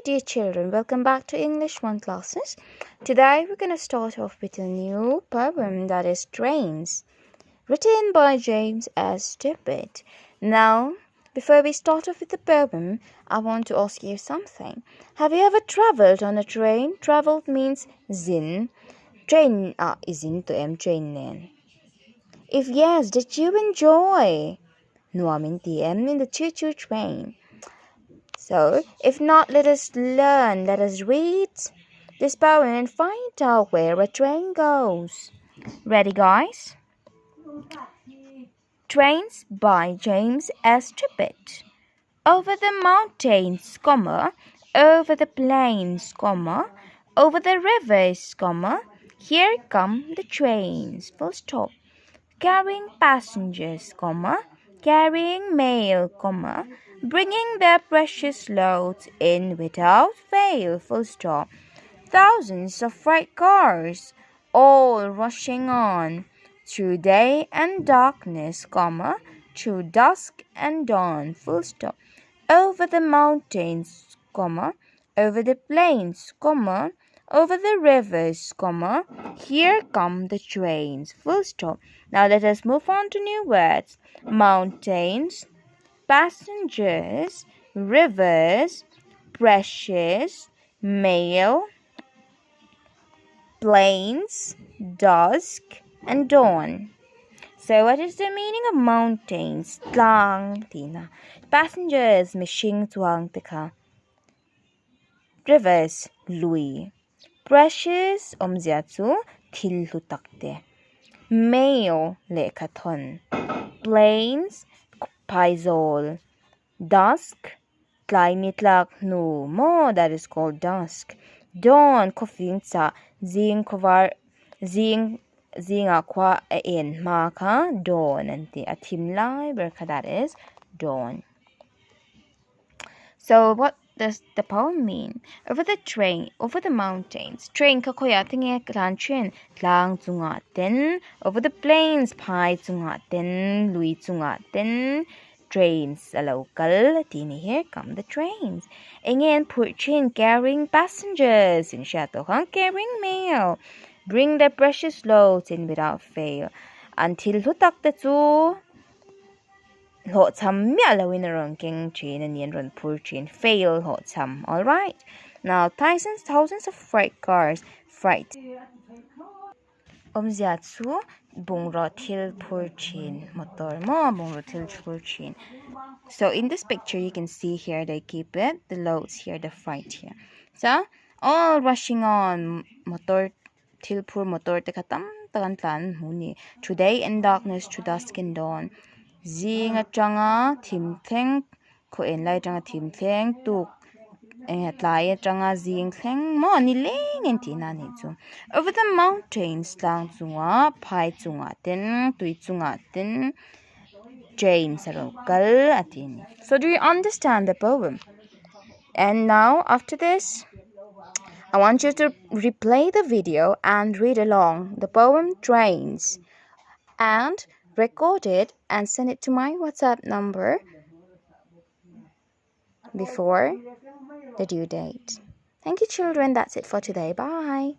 dear children, welcome back to English 1 classes. Today we're going to start off with a new poem that is Trains, written by James S. Tibbett. Now, before we start off with the poem, I want to ask you something. Have you ever traveled on a train? Traveled means zin. Train ah i zin tawh em train nen? If yes, did you enjoy? Nuam in ti em in the choo-choo train? So, if not, let us learn, let us read this poem and find out where a train goes. Ready, guys? Trains by James S. Tibbett. Over the mountains, comma, over the plains, comma, over the rivers, comma, here come the trains, full stop. Carrying passengers, comma, carrying mail, comma, bringing their precious loads in without fail, full stop. Thousands of freight cars, all rushing on, through day and darkness, comma, through dusk and dawn, full stop. Over the mountains, comma, over the plains, comma, over the rivers, comma, here come the trains, full stop. Now let us move on to new words. Mountains, passengers, rivers, precious, mail, plains, dusk, and dawn. So what is the meaning of mountains? Tlang tihna. Passengers, mihring chuang te kha. Rivers, lui. Precious awmzia chu thil hlu tak te. Mail lehkha thawn. Plains phaizawl. Dusk tlai mi tlak hnu maw that is called dusk. Dawn khawfing chah zing khawvar zing zingah khua a en hma kha dawn an ti a thim lai ber kha that is dawn. So what does the poem mean? Over the train, over the mountains. Train kha khawiah te nge tlan thin? Tlang chungah ten, over the plains phai chungah ten, lui chungah ten trains a lo kal tih ni here come the trains. Eng nge an phurh thin? Carrying passengers in hriat tawh khan carrying mail. Bring their precious loads in without fail. An thil hlu tak te chu hlawhchham miah loin a rawn keng thin a ni, an rawn phur thin. Fail hlawhchham, alright. Now, thousands, thousands of freight cars, freight awmzia chu bungraw thil phur thin motor maw bungraw thil phur thin. So, in this picture you can see here they keep it, the loads here, the freight here. So, all rushing on motor thil phur motor te kha tam tak an tlan hmu a ni. Through day and darkness, through dusk and dawn. Zing atanga thim thleng khaw en lai atanga thim thleng tuk eng tlai atanga zing thleng maw ni leng in tihna a nih chu. Over the mountains tlang chungah phai chungah ten tui chungah ten trains a lo kal a ti a ni. So do you understand the poem? And now after this I want you to replay the video and read along the poem Trains and record it and send it to my WhatsApp number before the due date. Thank you, children. That's it for today. Bye.